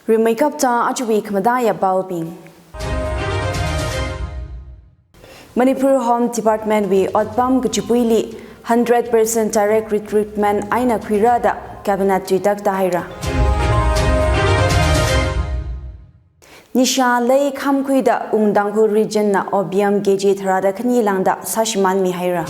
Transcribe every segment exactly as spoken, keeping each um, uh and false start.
Rimeikapta ajawui khamataiya paobing. Manipur Home Department wui otpam kachipuili hundred percent direct recruitment eina khuira da Cabinet tuitakta haira. Nisha lei khamkhuida Wung Tangkhul Region na opium K G tharāda khani lāngda sāshimānmi haira.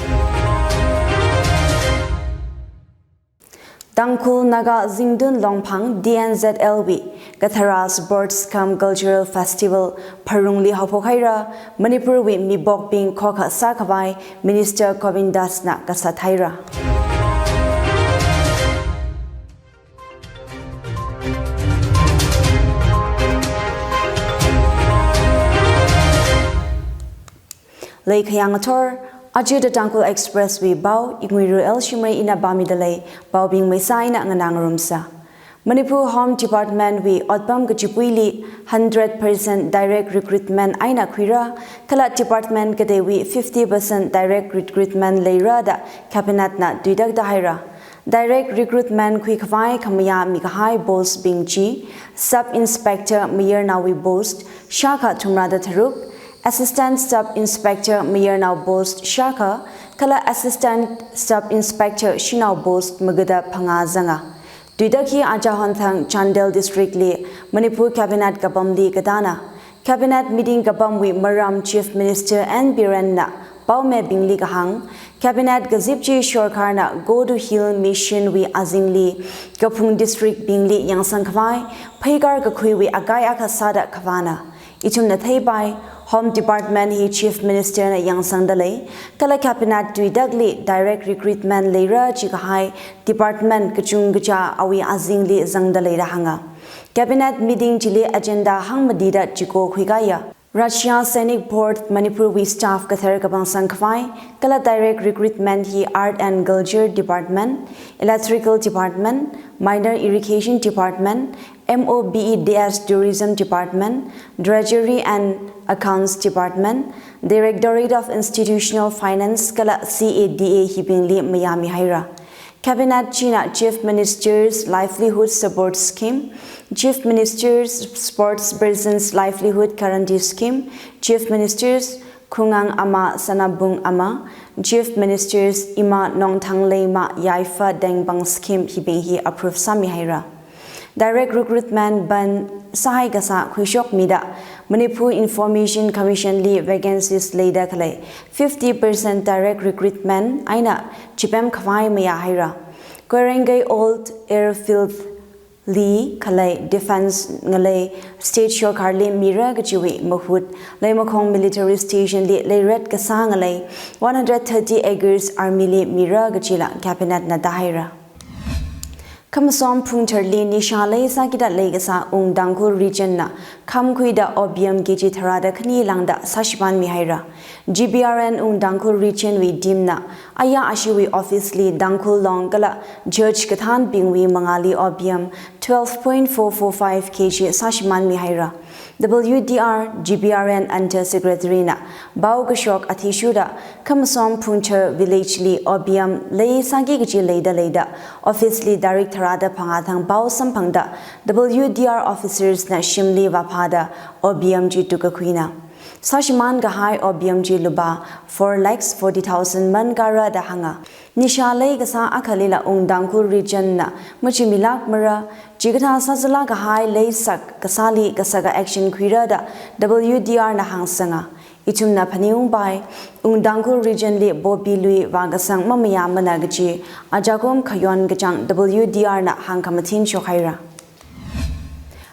Tangkhul Naga Zingtun Longphang T N Z L wui Kathara Sports cum Cultural Festival Pharungli haophok haira, Manipur wui mibokbing khokha sākhavai Minister Govindas na kasat haira. Lei khayang ngathor, aja The Tangkhul Express wui pao, Inguiru L Shimray ina pāmida lei, paobing maisa ina nganā ngarumsa. Manipur Home Department wui otpam kachipuili hundred percent direct recruitment eina khuira, kala department kateiwui fifty percent direct recruitment leira da Cabinet na tuitakta haira. Direct recruitment khuikhavai khamayā mikahai post bing chi, Sub Inspector mayarnaowui post shākha thumrāda tharuk, Assistant Sub Inspector mayarnao post shākha, kala Assistant Sub Inspector shanao post magada phangā zanga. Tuitak hi aja honthang Chandel District li Manipur Cabinet kapamli katāna. Cabinet meeting kapamwui maram Chief Minister N Biren na paomibingli kahāng, Cabinet kazip chi sorkarna Go to Hill Mission wui azingli kaphung district bingli yangsang khavai, pheikar kakhuiwui akai akha sāda khavāna. Ithumna theipai, Home Department hi Chief Minister na yangsangda lei, kala Cabinet tuitakli direct recruitment leira chikahai department kachungkacha awui azingli zangda leida hānga. Cabinet meeting chili agenda hangmatida chiko khuikaya, Rajya Sainik Board Manipur wui staff kathar kapangsang khavai, kala direct recruitment hi Art and Culture Department, Electrical Department, Minor Irrigation Department, M O B E D S Tourism Department, Treasury and Accounts Department, Directorate of Institutional Finance kala C A D A hibingli mayāmi haira. Cabinet china Chief Minister's Livelihood Support Scheme, Chief Minister's Sports Person's Livelihood Guarantee Scheme, Chief Minister's Khungang Ama Sanabung Ama, Chief Minister's Ima Nongthang Leima Yaifa Tengpang Scheme hibing hi approve sāmi haira. Direct recruitment ban sāhai kasā khuishokmida Manipur Information Commission li vacancies leida khalei fifty percent direct recruitment eina chipem khavai mayā haira. Koirengei Old Airfield li khalei defense ngalei state sorkarli mira kachiwui mahut, Leimakhong Military Station li leiret kasā ngalei one hundred thirty acres army li mira kachila Cabinet na tāhaira. Khamasom phungtharli nisha lei sākida leikasā Wung Tangkhul Region na khamkhuida opium K G tharāda khani lāngda sāshimānmi haira. G B R N Wung Tangkhul Region wui team na aya ashiwui office li Tangkhul Long kala church kathānbingwui mangāli opium twelve point four four five K G sāshimānmi haira. W D R G B R N Under Secretary na pao kashok athishurda Khamasom Phungthar village li opium lei sāki kachi leida leida office li tarik tharāda phangā thang pao samphangda W D R officers na shimli vāphāda opium chi tukkakhuina. Sāshimān kahai opium chi lupā four lakhs forty thousand man kara da hānga. Nisha lei kasā akhalila Wung Tangkhul Region na machimilākmara, chikathā sāzālāk kahai leisak kasāli kasaka action khuira da W D R na hāngsanga. Ithumna phaningung pai, Wung Tangkhul Region li poppy lui vākasang mamayāmana kachi, ajakum khayon kachāng W D R na hāngkhamathin shokhaira.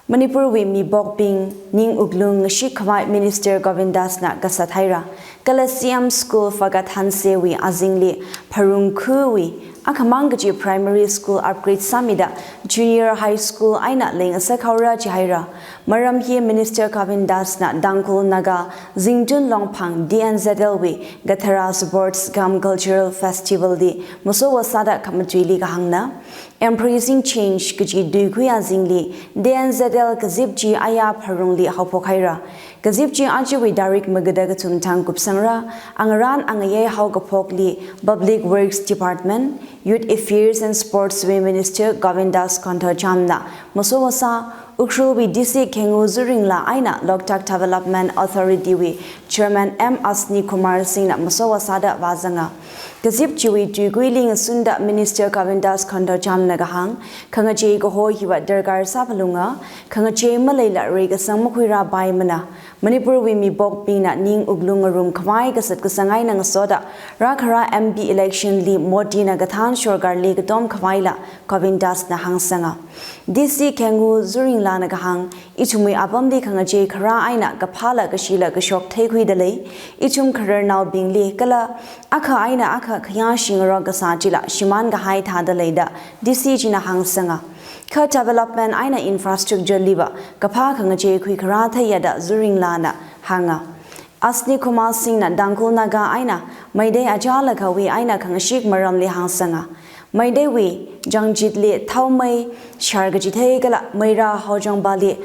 Manipur wui mibokbing ning wuklung ngashik khavai Minister Govindas na kasat haira. Kala C M School Fakat Hanse wui azingli Pharung khuwui akhamang kachi primary school upgrade sāmida junior high school eina leingasak haora jihaira. Maram hi Minister Govindas na Tangkhul Naga Zingtun Longphang T N Z L wui Gathara Sports cum Cultural Festival li masovā sāda khamatuili kahāngna. Embracing Change kachi tuikhui azingli T N Z L kazip chi aya Pharungli haophok haira. Kazip chi ajawui tarik magada kathum thang kupsangra, angarān angayei haokaphokli Public Works Department, Youth Affairs and Sports wui Minister Govindas Konthocham na masovā sā, Ukhrulwui D C Khengu Zuringla eina Loktak Development Authority wui Chairman M Asni Kumar Singhna masowa sāda vāzanga. Kazip chiwui tuikuili ngasunda Minister Govindas Koundojamna kahāng, khangachei kaho hiva darkar sāphalunga, khangachei maleila reikasang makhuirāpaimana. Manipurwui mibokbingna ning wuklung ngarumkhavai kasat kasang eina ngasoda rākhara M P election li Modina kathān sorkarli katom khavaila Govindasna hāngsanga. D C Khengu Zuringlana kahāng, ithumwui apamli khangachei kharā eina kaphāla kashila kashok theikhuida lei. Ithum khararnaobingli kala akha eina akha khayā shingarok kasā chila shimān kahai thāda leida D C china hāngsanga. Kha development eina infrastructure liva kaphā khangachei khuikharā theiya da Zuringlana hānga. Asni Kumar Singhna Tangkhul Naga eina Meitei achālakhawui eina khangashik maramli hāngsanga. Meiteiwui Jangjitli thaomei shar kachithei kala Meira Haojangpali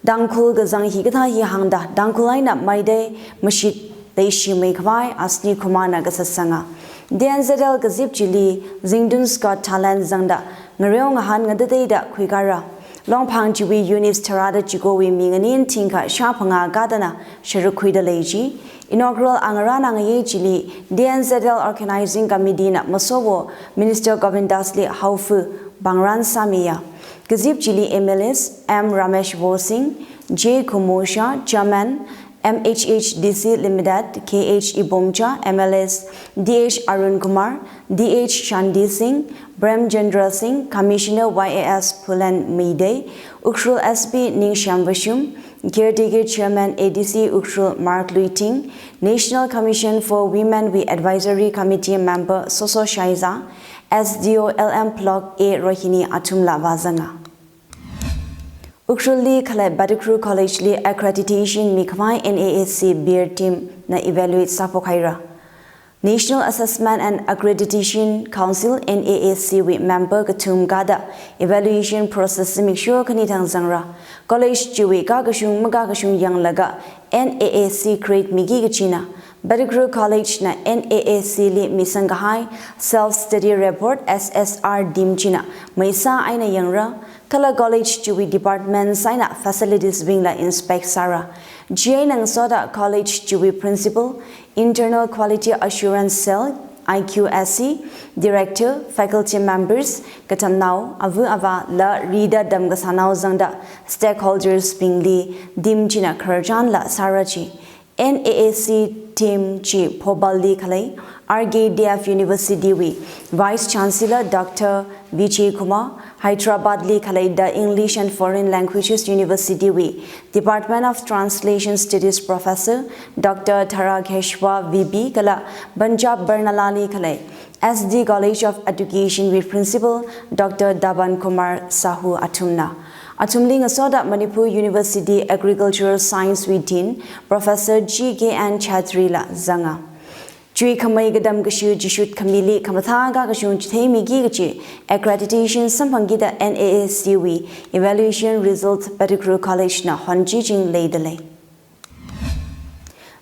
Tangkhul kazang hikathā hi hāngda Tangkhul eina Meitei mashit leishimeikhavai Asni Kumarna kasatsanga. D N Z L kazip chili Zingtun's Got Talent zangda ngareo ngahān ngatateida khuikara. Longphang chiwui units tharāda chikowui mi nganin thingkha shāphangā katana sharuk khuida lei chi. Inaugural angarān angayei chili D N Z L Organizing Committee na masowo Minister Govindas li haofu pangran sāmiya. Kazip chili M L As M Ramesh Vosing, J Kumosha, Chairman, M H H D C Limited, K H Ibomcha, M L As D H Arun Kumar, D H Shanti Singh, Prem Chandra Singh, Commissioner Y A S Phulen Meitei, Ukhrul S P Ningshyam Vashum, Caretaker Chairman A D C Ukhrul Mark Luiting, National Commission for Women wui Advisory Committee Member Soso Shaiza, S D O L M Block A Rohini athumla vāzanga. Ukhrulli khalei Pettigrew College li accreditation mikhavai N A A C peer team na evaluate sāphok haira. National Assessment and Accreditation Council, N A A C wui member kathum kada evaluation process zimiksho khani thang zangra. College chiwui kakashung makakashung yanglaga N A A C grade miki kachina. Pettigrew College na N A A C li misang kahai self study report, S S R team china maisa eina yangra. Kala college chiwui departments eina facilities bingla inspect sāra. Chieina ngasoda college chiwui principal, Internal Quality Assurance Cell, I Q A C, director, faculty members, katamnao, ava avā la rida tamkasānao zangda stakeholders bingli team china khararchanla sāra chi. N A A C team chi Bhopal li khalei R K D F University wui Vice Chancellor Doctor Vijay Kumar, Hyderabad li khalei The English and Foreign Languages University wui Department of Translation Studies Professor Doctor Tharakeshwa V B kala Punjab Barnala li khalei S D College of Education wui Principal Doctor Daban Kumar Sahu athumna. Athumli ngasoda Manipur University Agricultural Science wui Dean Professor G K N Chhatri la zanga. Chuikhamei katam kashi chishut khamili khamathā kakashung chithei miki kachi accreditation samphangkida N A A C wui evaluation result Pettigrew College na honchiching leida lei.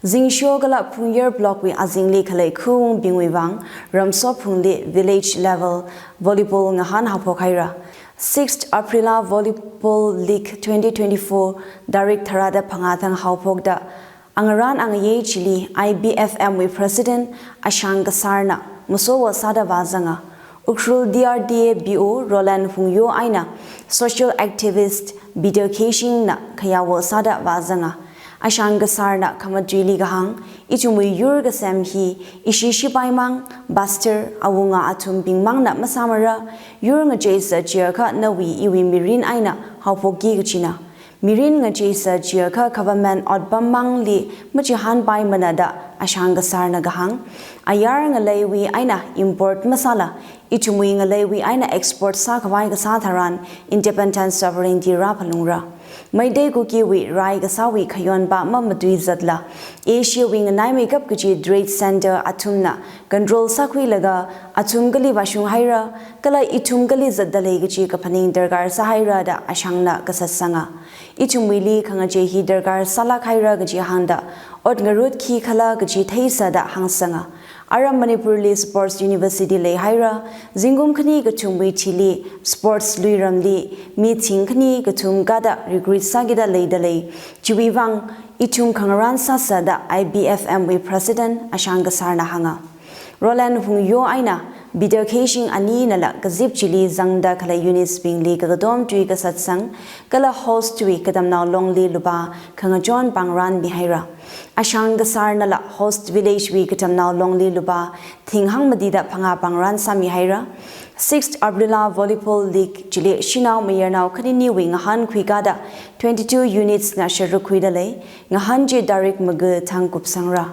Zingsho kala Phungyar Block wui azingli khalei khawungbingwui vang Ramsophungli village level volleyball ngahān haophok haira. Sixth Aprila Volleyball League twenty twenty-four tarik tharāda phangā thang haophokda angarān angayei chili I B F M wui President Ashang Kasarna masowo sāda vāzanga. Ukhrul D R D A B O Roland Hungyo eina social activist Peter Kheshing na khayawo sāda vāzanga. Ashang Kasarna khamatuili kahāng, ithumwui yur kasem hi ishi shipaimang, pastor, awunga athumbingmangna masāmara, yur ngacheisa chiakha nawui iwui mirin eina haophokki kachina. Mirin ngacheisa chiakha government otpam mangli machihānpaimana da Ashang Kasarna kahāng. Ayar ngaleiwui eina import masāla, ithumwui ngaleiwui eina export sākhavai kasā tharan independent sovereignty rāphalungra. Meitei Kukiwui rai kasāwui khayonpa mamatui zatla, Asiawui nganaimeikap kachi trade center athumna control sākhuilaga athum kali vāshung haira, kala ithum kali zatda lei kachi kaphaning darkar sāhaira da Ashangna kasatsanga. Ithumwuili khangachei hi darkar sālāk haira kachi hāngda, ot ngarut khikhala kaji theisāda hāngsanga. Aram Manipurli Sports University leihaira, zingkum khani kathumwui thili sports luiramli mi thing khani kathum kada recruit sākida leida lei. Chiwui vang ithum khangarān sāsa da I B F M wui President Ashang Kasarna hānga. Roland Hungyo eina Peter Kheshing aninala kazip chili zangda khalei units bingli kakatom tui kasatsang kala host wui Katamnao Longli lupā khangachon pāngrān mihaira. Ashang Kasarnala host village wui Katamnao Longli lupā thing hangmatida phangā pāngrān sāmihaira. Sixth Aprilia Volleyball League chili shanao mayarnao khaniniwui ngahānkhui kada twenty-two units na sharuk khuida lei, ngahān chi tarik maga thang kupsangra.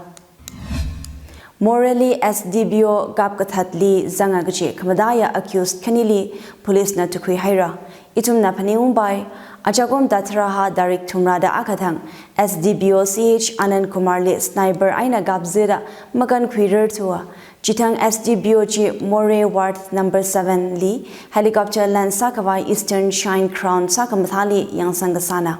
Moreh li S D P O kapkathatli zanga kachi khamataiya accused khanili police na tukhuihaira. Ithumna phaningungpai, achakom tatharaha tarik thumrada akha thang S D P O C H Anand Kumar li sniper eina kapzida makankhuirar thua. Chithang S D P O chi Moreh Ward number seven li helicopter land sākhavai Eastern Shine Crown sākhamathāli yangsang kasāna.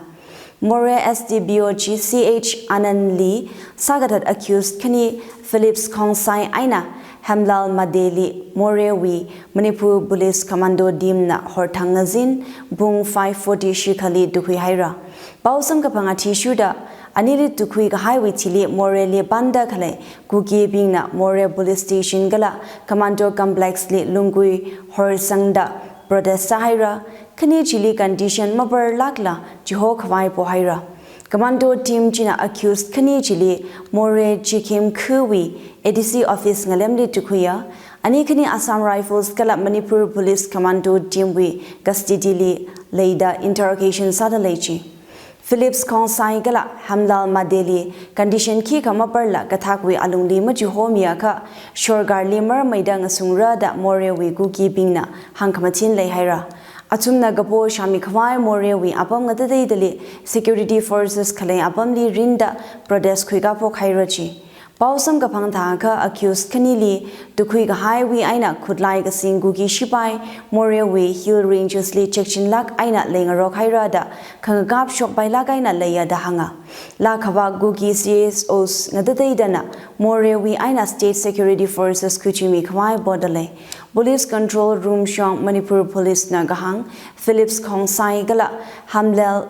Moreh S D P O chi C H Anand li sākathat accused khani Phillips Khongsai eina Hemlal Made li Moreh wui Manipur Police Commando Team na horthang ngazin pung five forty shikhali tukhuihaira. Pao samkaphang athishurda anili tukhui kahaiwui thili Moreh li panda khalei Kukibingna Moreh Police Station kala Commando Complex li lunggui horsangda protest sāhaira. Khani chili condition maparlākla chihokhavai pohaira. Commando team china accused khani chili Moreh Chikhim khuwui A D C office ngalemli tukhuiya. Ani khani Assam Rifles kala Manipur Police Commando team wui custody li leida interrogation sāda lei chi. Phillips Khongsai kala Hemlal Made li condition khikha maparla kathakwui alungli machihomiakha sorkarli marmeida ngasungra da Moreh wui Kukibingna hāngkhamathin leihaira. Athumna kapo shāmikhavai Moreh wui apam ngatateidali security forces khalei apamli rinda protest khuikaphok haira chi. Pao samkaphang thākha accused khanili tukhui kahaiwui eina khutlai kasing Kuki shipai Moreh wui Hill Ranges li chekchinlāk eina leingarok haira da khangakap shokpailāk eina leiya da hānga. Laa khavak Kuki C S Os ngatateidana Moreh wui eina State Security Forces khuichimikhavai poda lei. Police Control Room shong Manipur Police na kahāng Phillips Khongsai kala Hemlal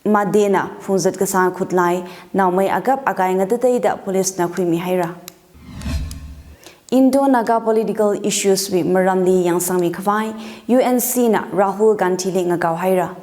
Made na phungzat kasā khutlai naomei akap akai ngatateida police na khuimihaira. Indo-Naga political issues wui maramli yangsangmikhavai U N C na Rahul Gandhi li ngakao haira.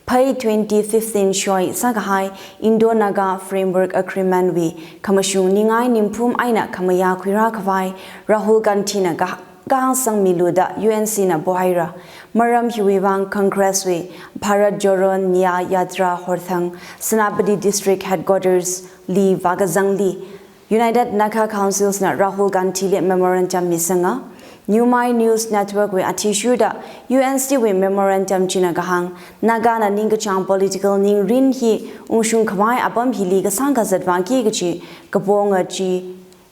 Phei twenty fifteen shoi sākahai Indo-Naga Framework Agreement wui khamashung ningai nimphum eina khamayā khuirākhavai Rahul Gandhi na ka kahāng sangmilu da U N C na pohaira. Maram hiwui vang Congress wui Bharat Jodo Nyay Yatra horthang Senapati District Headquarters li vākazangli United Naga Councils na Rahul Gandhi li memorandum misanga. Nyumai News Network wui athishurda U N C wui memorandum china kahāng Naga na ningkachāng political ningrin hi ungshungkhavai apam hili kasāng kazat vāki kachi kaponga chi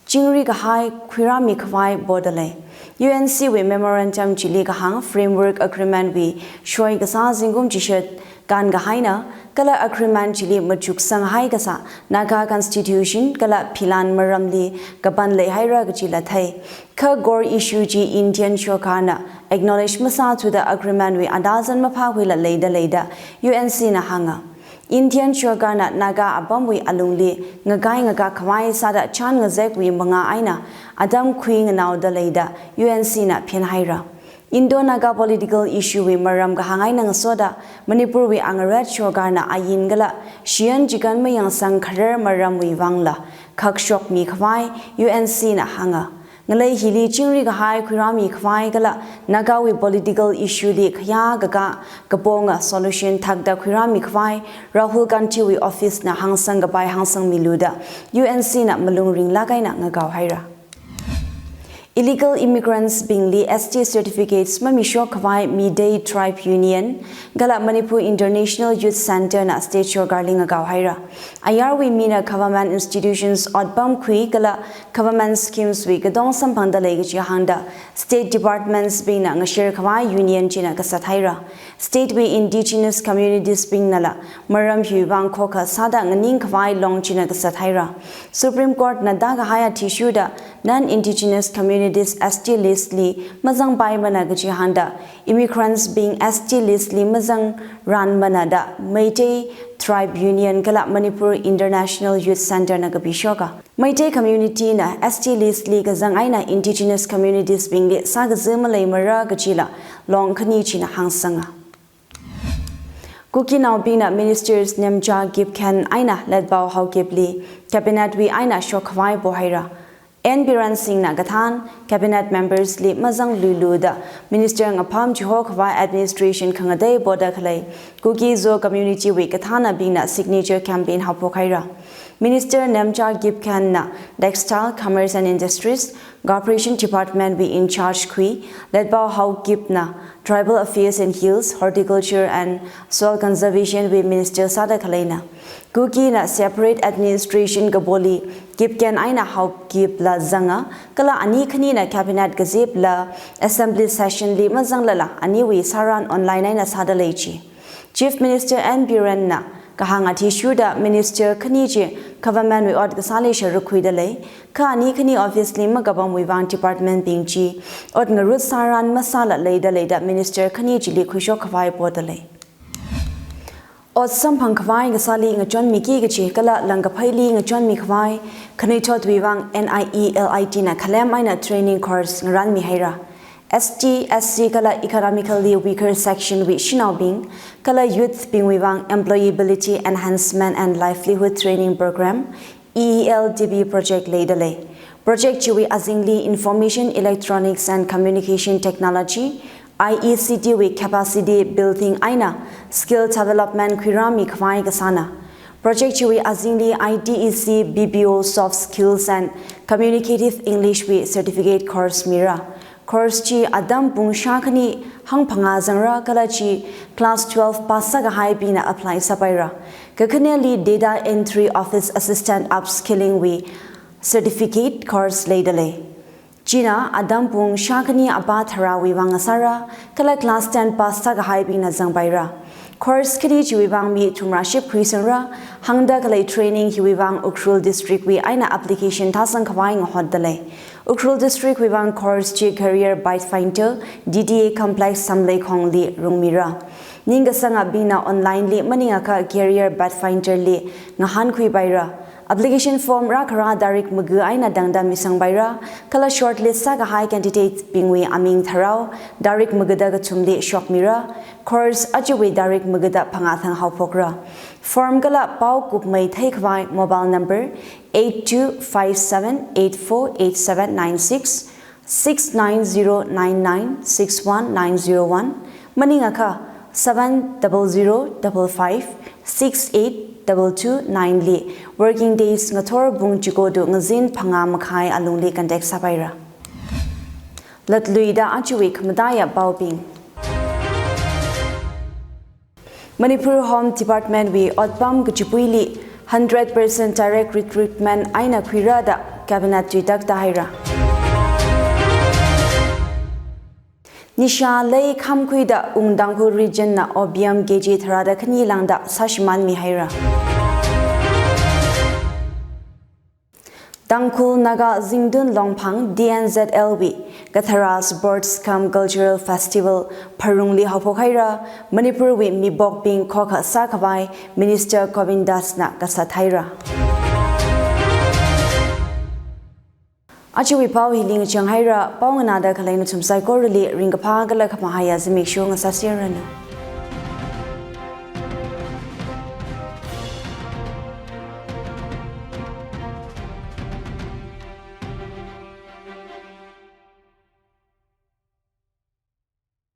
chingri kahai khuirāmikhavai poda lei. U N C wui memorandum chili kahāng Framework Agreement wui shoi kasā zingkum chishat kānkahaina kala agreement chili machuksang haikasā Naga Constitution kala philan maramli kapan leihaira kachila thei. Kha core issue chi Indian sorkarna acknowledge masāthuda agreement wui adazan maphākhuila leida leida U N C na hānga. Indian sorkarna Naga apamwui alungli ngakai ngakak khavai sāda chān ngazekwui mangā eina atam khuinganao da leida U N C na phenhaira. Indo-Naga political issue wui maram kahāng eina ngasoda Manipur wui angaret sorkarna ain kala shiyan chikan mayangsang kharar maramwui vangla khakshokmikhavai U N C na hānga. Ngalei hili chingri kahai khuirāmikhavai kala Nagawui political issue li khayā kakā kaponga solution thakda khuirāmikhavai Rahul Gandhi wui office na hāngsang kapai hāngsangmilu da U N C na malung ringlāk eina ngakao haira. Illegal immigrants bingli S T certificates mamishok khavai Meitei Tribe Union kala Manipur International Youth Centre na state sorkarli ngakao haira. Ayarwui mina government institutions otpam khui kala government schemes wui katong samphangda lei kachi hāngda state departments bingna ngashir khavai union china kasat haira. State wui indigenous communities bingnala maram hiwui vang khokha sāda nganing khavai long china kasat haira. Supreme Court na da kahai athishurda non-indigenous communities S T list li mazangpaimana kachi hāngda immigrants bing S T list li mazangranmana da Meitei Tribe Union kala Manipur International Youth Centre na kapishoka. Meitei community na S T list li kazang eina indigenous communities bingli sākazi maleimara kachila long khani china hāngsanga. Kukinaobingna Ministers Nemcha Kipgen eina Letpao Haokip li Cabinet wui eina shok khavai pohaira. N Biren Singh na kathān Cabinet members li mazangluiluida Minister ngapham chiho khavai administration khangatei poda khalei Kuki-Zo community wui kathānabingna signature campaign haophok haira. Minister Nemcha Kipgen na Textile, Commerce and Industries, Corporation Department wui in charge khui, Letpao Haokip na Tribal Affairs and Hills, Horticulture and Soil Conservation wui Minister sāda khaleina. Kuki na separate administration kapoli Kipgen eina Haokip la zanga, kala ani khanina Cabinet kazipla Assembly session li mazanglala aniwui sāran online eina sāda lei chi. Chief Minister N Biren na kahāng athishurda Minister khani chi government wui ot kasāli sharuk khuida lei, kha ani khani office li makapamwui vang department bing chi ot ngarut sāran masāla leida leida Minister khani chili khuishok khavai poda lei. Ot samphang khavai kasāli ngachonmiki kachi kala langkapheili ngachonmi khavai khanuithotwui vang N I E L I T na khalem eina training course ngaranmi haira. S T, S C kala economically weaker section wui shanaobing kala youth bingwui vang Employability Enhancement and Livelihood Training Program, E E L T P project leida lei. Project chiwui azingli Information Electronics and Communication Technology, I E C T wui capacity building eina skill development khuirāmi khavai kasāna. Project chiwui azingli I T E C B P O Soft Skills and Communicative English wui certificate course mira. Course chi atam pung shākhani hangphangā zangra kala chi class twelve pass sākahaibingna apply sāpaira. Kakhaneli Data Entry Office Assistant Upskilling wui certificate course leida lei. China atam pung shākhani apā tharāwui vang ngasāra, kala class ten pass sākahaibingna zangpaira. Course khani chiwui vang mi thumrāship khuisangra, hāngda khalei training hiwui vang Ukhrul District wui eina application thāsang khavai ngahotda lei. Ukhrul District wui vang course chi Career Pathfinder, D D A Complex Samleikhongli rungmira. Ningkasangabingna online li maningakha Career Pathfinder li ngahānkhuipaira. Application form rākharā tarik maga eina tangda misangpaira, kala shortlist sākahai candidate bingwui aming tharao tarik magada kathumli shokmira. Course ajawui tarik magada phangā thang haophokra. Form kala paokup mei theikhavai mobile number eight two five seven eight four eight seven nine six, six nine zero nine nine six one nine zero one, maningakha seven double zero double five six eight double two nine li working days ngathor pung chiko to ngazin phangā makhai alungli contact sāpaira. Latluida ajawui khamataiya paobing. Manipur Home Department wui otpam kachipuili hundred percent direct recruitment eina khuira da Cabinet tuitakta haira. Nisha lei khamkhuida Ung Tangkhul Region na opium K G tharāda khani lāngda sāshimānmi haira. Tangkhul Naga Zingtun Longphang T N Z L wui Kathara Sports cum Cultural Festival Pharungli haophok haira, Manipur wui mibokbing khokha sākhavai Minister Govindas na kasat haira. Ajawui pao hili ngachang haira, pao nganāda khalei nathum saikorali ringkaphā kala khamahaiya zimiksho ngasāserranu.